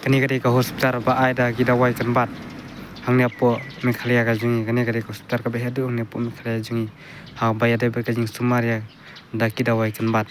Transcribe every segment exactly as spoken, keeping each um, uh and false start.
Kane ka dei ka hospital ba ai da ki dawai kan bat hangne hapoh Meghalaya ka jong ngi. Kane ka dei ka hospital kaba heh haduh hangne hapoh Meghalaya jong ngi, ha ba ïadei bad ka jingsumar ïa da ki dawai kan bat.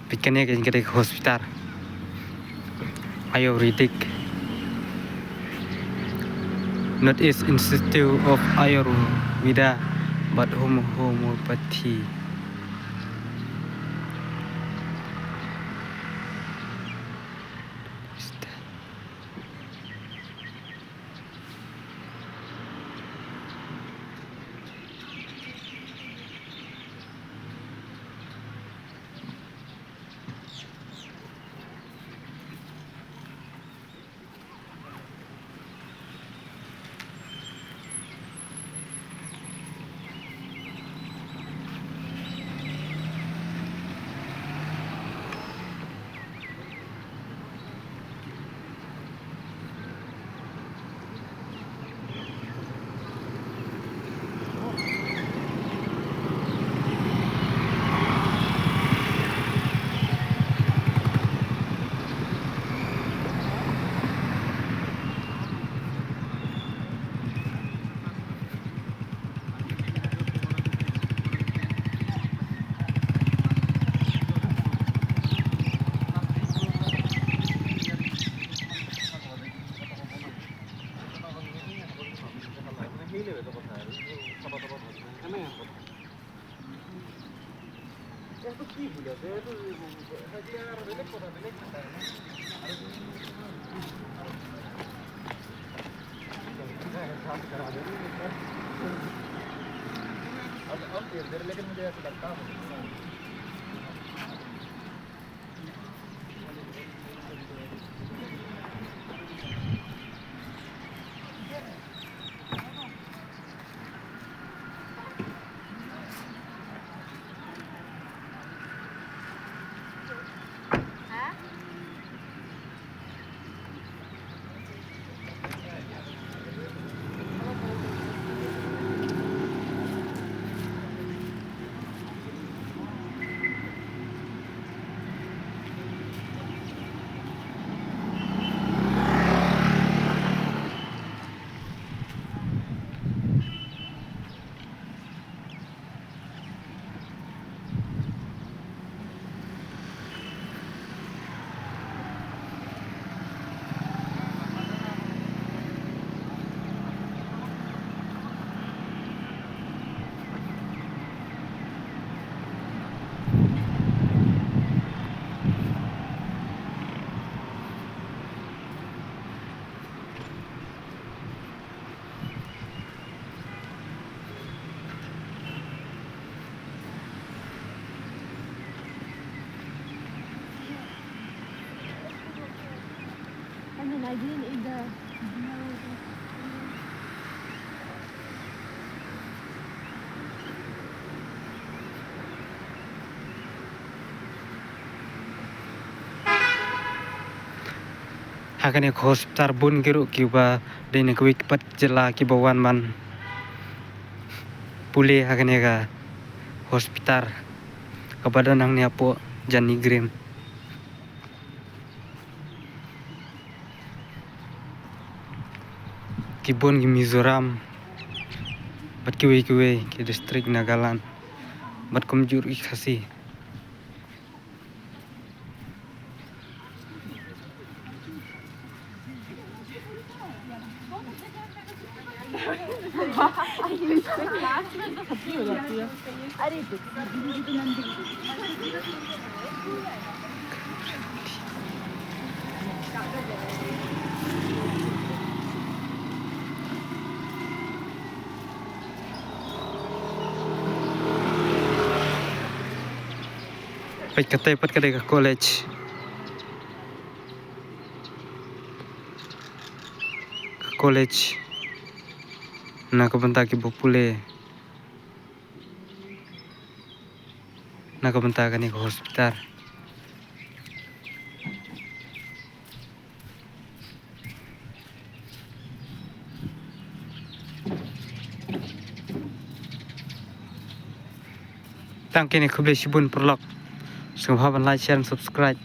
Peit kane ka jingkadei ka hospital Ayurvedic, North East Institute of Ayurveda bad Homo- Homeopathy. Ha kane ka hospital bun ki ruh kiba dei na kiwei pat ki jylla kiba wan ban pule ha kane ka hospital kaba don hangne hapoh Jani Grem. Ki bun ki Mizoram bad kiwei kiwei ki district Nagaland bad kumjuh ki Khasi. Peit, kata pat ka dei ka college. Ka college, na ka bynta kiba pule, na ka bynta kane ka hospital. Tang kine, khublei shibun paralok. Sngewbha ban like, share and subscribe.